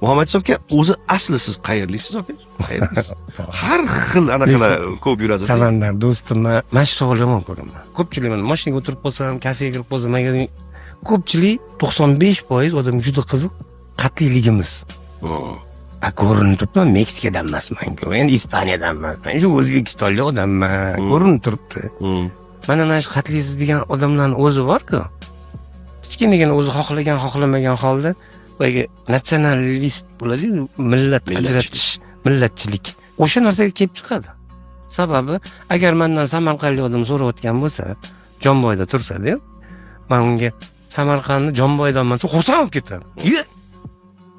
Muhammad aka, o'zi asli siz qayerlisiz, aka? Qayerlisiz? Har xil anaqalar ko'p yuradi. Samandar do'stim, man mana shu savolni yomon ko'raman. Ko'pchilik, mana, mashinaga o'tirib qolsam, kafega kirib qolsam, magazin, ko'pchilik, 95% odam juda qiziq qat'iyligimiz. A, ko'rinib turibdi, man Meksikadan emasman-ku, endi Ispaniyadan emasman, shu o'zbekistonlik odamman, ko'rinib turibdi. Mana shu qat'iysiz degan odamlarni o'zi borku, kichkinagina o'zi xohlagan xohlamagan holda boyagi natsionalist bo'ladiyu, millat Millatchilik. ajratish, millatchilik, o'sha narsaga kelib chiqadi. Sababi, agar mandan samarqandlik odam so'rayotgan bo'lsa, Jomboyda tursada, man unga Samarqandni Jomboydanman desa, xursand bo'lib ketadi. "Iye,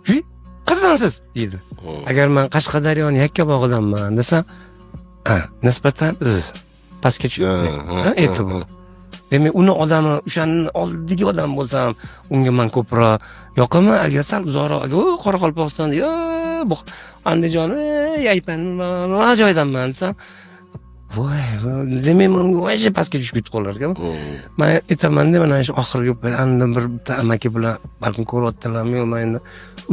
Iye, qayerdansiz?" deydi. Agar man Qashqadaryoni Yakkabog'idanman desam, ha, nisbatan pastga tushib ha, e'tibor. Demak, uni odami, o'shani oldidagi odam bo'lsam, unga man ko'proq yoqaman. Agar sal uzoqroq, agar "O, Qoraqalpog'iston yo bu Andijon, Yaypan nima joydanman" desam, voy voy, demak, man unga вообще pastga tushib ketib qolar ekan. Man aytamanda, mana shu oxirgi payt andan bir bitta amaki bilan, balkim ko'ryaptilarmi, yo'q, man endi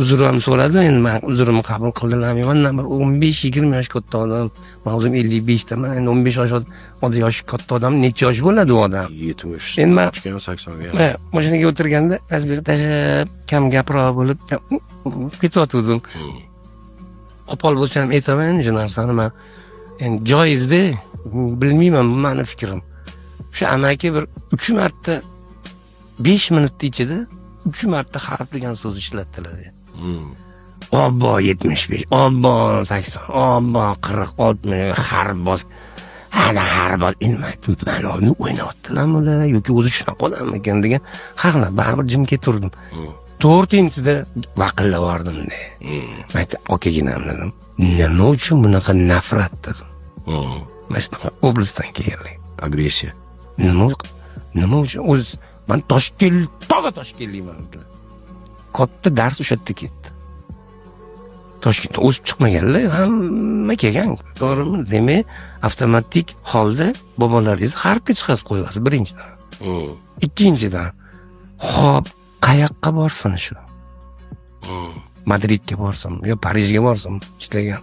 uzr ham so'radim, endi man uzrimni qabul qildilarmi. Mandan bir 15-20 yosh katta odam, man o'zim 55daman, endi 15 yosh odam, yoshi katta odam, necha yosh bo'ladi u odam? 70 Endi man ochgan, 80ga. Man mashinaga o'tirganda tasbeh tashlab, kam gaproq bo'lib ketyotgandim. Qo'pol bo'lsa ham aytaman endi shu narsani man. Endi joizda, bilmayman, bu mani fikrim. O'sha amaki bir uch marta, 5 minutni ichida uch marta "harf" degan so'z ishlatdilar. Obbo, 75, obbo, 80, obbo, 40, 60, harf bos, hana harf bos. Endi man aytdim, mani oldimda o'ynayaptilarmi ular yoki o'zi shunaqa odammikan degan har xil, baribir jim ketaverdim. To'rtinchisida vaqillab yubordimda. Man aytdim, "Akaginam," dedim, "nima uchun bunaqa nafrat?" dedim. Mana shunaqa oblastdan kelganlar. Agressiya. Nima uchun? O'zi man Toshkent, toza toshkentlikman dedilar. Katta dars o'sha yerda ketdi. Toshkentda o'sib chiqmaganlar hamma kelgan, to'g'rimi? Demak, avtomatik holda bobolaringizni g'arbga chiqazib qo'yasiz, birinchidan. Ikkinchidan, ho'p, qayoqqa borsin shu? Madridga borsin yo Parijga borsin ishlagan.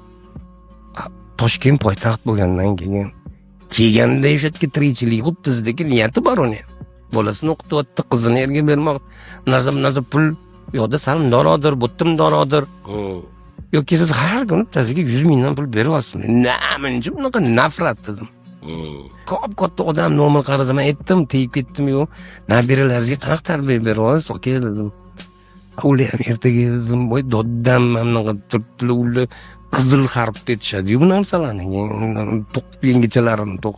A, Toshkent poytaxt bo'lgandan keyin kelganda o'sha yerga tirikchilik, xuddi sizdagi niyati bor uni. Bolasini o'qityapti, qizini erga bermoq, narsa, bu narsa, pul u yoqda sal mundoqroqdir, bu yerda mundoqroqdir. Yoki siz har kuni bittasiga 100 mingdan pul beryapsiz. Nima bunaqa nafrat dedim. Kop katta odam nomer qarasa, man aytdim, tegib ketdim, yo'q, nabiralaringizga qanaqa tarbiya beryapsiz, aka, dedim. Ular ham ertaga, dedim, voy dodam mana bunaqa turibdilar, ular qizil harfda aytishadiyu bu narsalarni, to'q yengachalarini to'q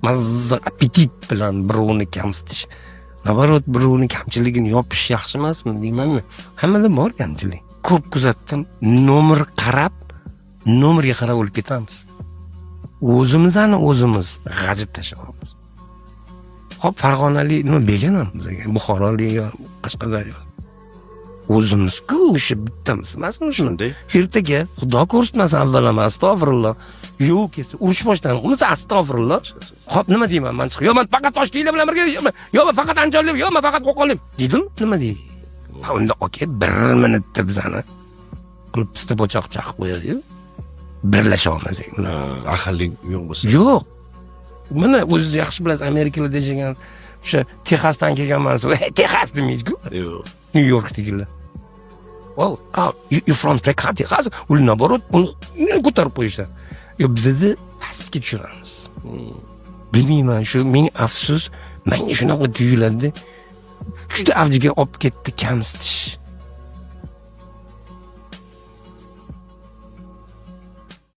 mazza appetit bilan birovni kamsitish, наоборот, birovni kamchiligini yopish yaxshi emasmi deymanmi. Hammada bor kamchilik. Ko'p kuzatdim, nomer qarab, nomerga qarab o'lib ketamiz, o'zimizni o'zimiz g'ajib tashlayapmiz. Hop, farg'onalik nima beganam bizga, buxorolik yo Qashqadaryo, o'zimizku o'sha bittamiz emasmi shuni? Shunday. Ertaga, xudo ko'rsatmasin, avval ham, astag'firulloh, yo'q kelsa, urush boshlanib, unisi, astag'firulloh. Hop, nima deyman man chiqib? Yo man faqat toshkentlik bilan birga, yo man faqat andijonlik, yo man faqat qo'qonlik dedim, nima deydi? Ha, unda aka, bir minutda bizani qilib pista pochoq chaqib qo'yadiyu, birlasha olmasak. Ha, ahillik yo'q bo'lsa. Yo'q, mana o'zingiz yaxshi bilasiz, Amerikalarda yashagan, o'sha Texasdan kelganman desa, "Hey, Texas" demaydiku. Yo'q. Nyu Yorkdagilar, "Oh, oh, you from Texas?" Texas, ular наоборот uni ko'tarib qo'yishadi. Yo, bizada pastga tushiramiz. Bilmayman, shu ming afsus, manga shunaqa tuyuladi, juda avjiga olib ketdi kamsitish.